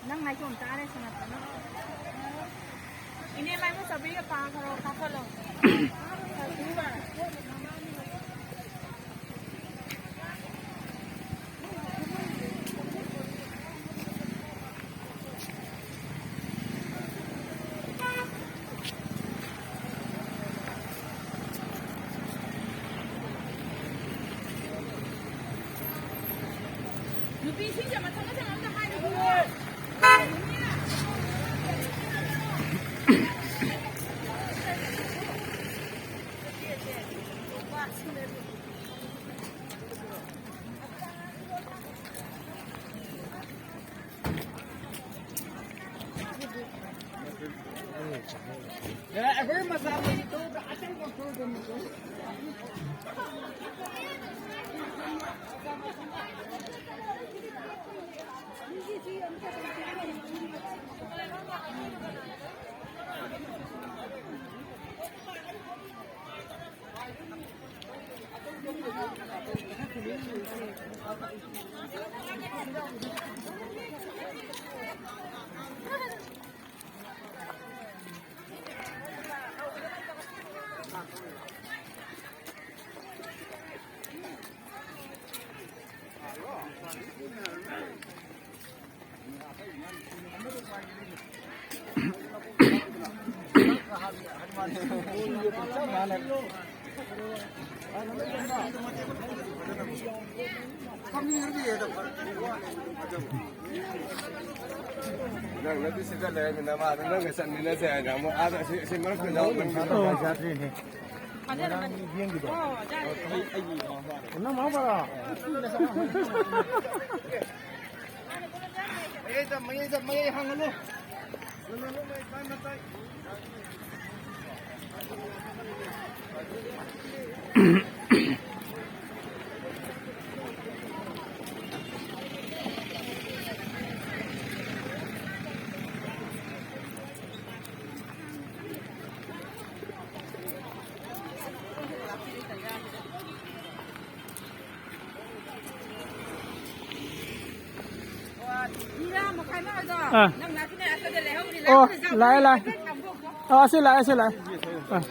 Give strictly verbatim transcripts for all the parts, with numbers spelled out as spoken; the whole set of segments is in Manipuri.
ꯅꯪ ꯉꯥꯏꯈꯣ ꯑꯝꯇ, ꯑꯥꯗ ꯁꯥꯟꯅꯔꯛꯀꯅꯨ꯫ ꯏꯅꯦ, ꯃꯥꯏꯃꯨ ꯆꯧꯀ꯭ꯔꯤꯒ ꯄꯥꯈ꯭ꯔꯣ, ꯀꯥꯈꯠꯂꯣ꯫ ꯅꯨꯄꯤꯁꯤꯡꯁꯦ ꯃꯊꯪ ꯃꯊꯪ ꯑꯝꯇ ꯍꯥꯏꯕꯤꯌꯨ꯫ ꯅꯪꯅꯗꯤ ꯁꯤꯗ ꯂꯩꯔꯃꯤꯅ ꯃꯥꯗꯣ ꯅꯪꯒ ꯆꯠꯃꯤꯟꯅꯁꯦ ꯍꯥꯏꯅ ꯑꯃꯨꯛ ꯑꯥꯗ ꯁꯤ, ꯁꯤ ꯃꯔꯛꯇ ꯌꯥꯎꯕꯅꯤ꯫ ꯃꯌꯥꯏꯗ, ꯃꯌꯥꯏꯗ, ꯃꯌꯥꯏ ꯍꯥꯡꯍꯜꯂꯨ꯫ ꯑꯥ꯫ ꯑꯣ, ꯂꯥꯛꯑꯦ, ꯂꯥꯛꯑꯦ꯫ ꯑꯥ, ꯑꯁꯤ ꯂꯥꯛꯑꯦ, ꯑꯁꯤ ꯂꯥꯛꯑꯦ꯫ ꯑꯥ꯫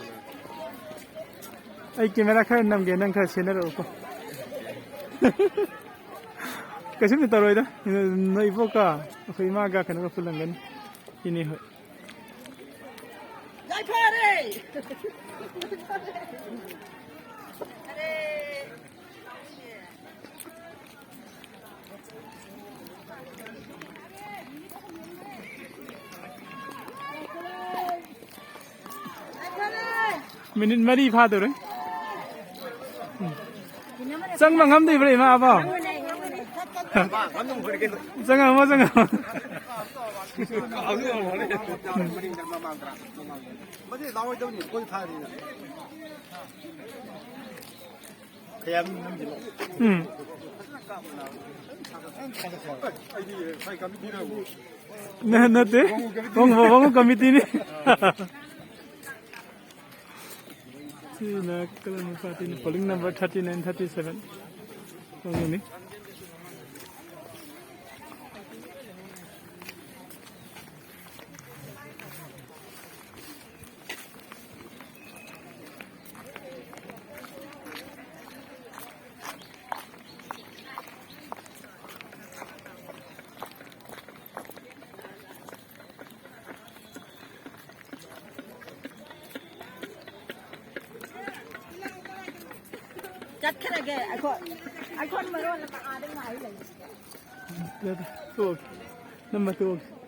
ꯑꯩ ꯀꯦꯃꯦꯔꯥ ꯈꯔ ꯅꯝꯒꯦ, ꯅꯪ ꯈꯔ ꯁꯦꯟꯅꯔꯛꯎꯀꯣ꯫ ꯀꯩꯁꯨꯝꯗꯤ ꯇꯧꯔꯣꯏꯗ꯫ ꯅꯣꯏ ꯏꯕꯣꯛꯀ ꯑꯩꯈꯣꯏ ꯏꯃꯥꯒ ꯀꯩꯅꯣꯒ ꯄꯨꯜꯂꯝꯒꯅꯤ꯫ ꯏꯅꯦ ꯍꯣꯏ꯫ ꯌꯥꯏꯐꯔꯦ! ꯃꯤꯅꯤꯠ ꯃꯔꯤ ꯐꯥꯗꯧꯔꯦ꯫ ꯎꯝ꯫ ꯆꯪꯕ ꯉꯝꯗꯣꯏꯕ꯭ꯔꯥ, ꯏꯃꯥ ꯑꯕꯣ? ꯆꯪꯉꯝꯃꯣ, ꯆꯪꯉꯝꯃꯣ꯫ ꯎꯝ꯫ ꯅ-, ꯅꯠꯇꯦ꯫ ꯋꯥꯉꯨ, ꯋꯥꯉꯨ ꯀꯃꯤꯇꯤꯅꯤ꯫ ꯁꯤꯅ ꯀꯔꯝꯕ ꯄꯥꯔꯇꯤꯅꯤ? Polling number thirty nine, thirty seven꯫ ꯋꯥꯉꯨꯅꯤ꯫ ꯆꯠꯈ꯭ꯔꯒꯦ꯫ ꯑꯩꯈꯣꯏ, ꯑꯩꯈꯣꯏ ꯃꯔꯣꯟ ꯑꯃ ꯑꯥꯗ ꯉꯥꯏ ꯂꯩ꯫ ꯇꯣꯛꯑꯒꯦ꯫ ꯅꯝꯕ ꯇꯣꯛꯑꯒꯦ꯫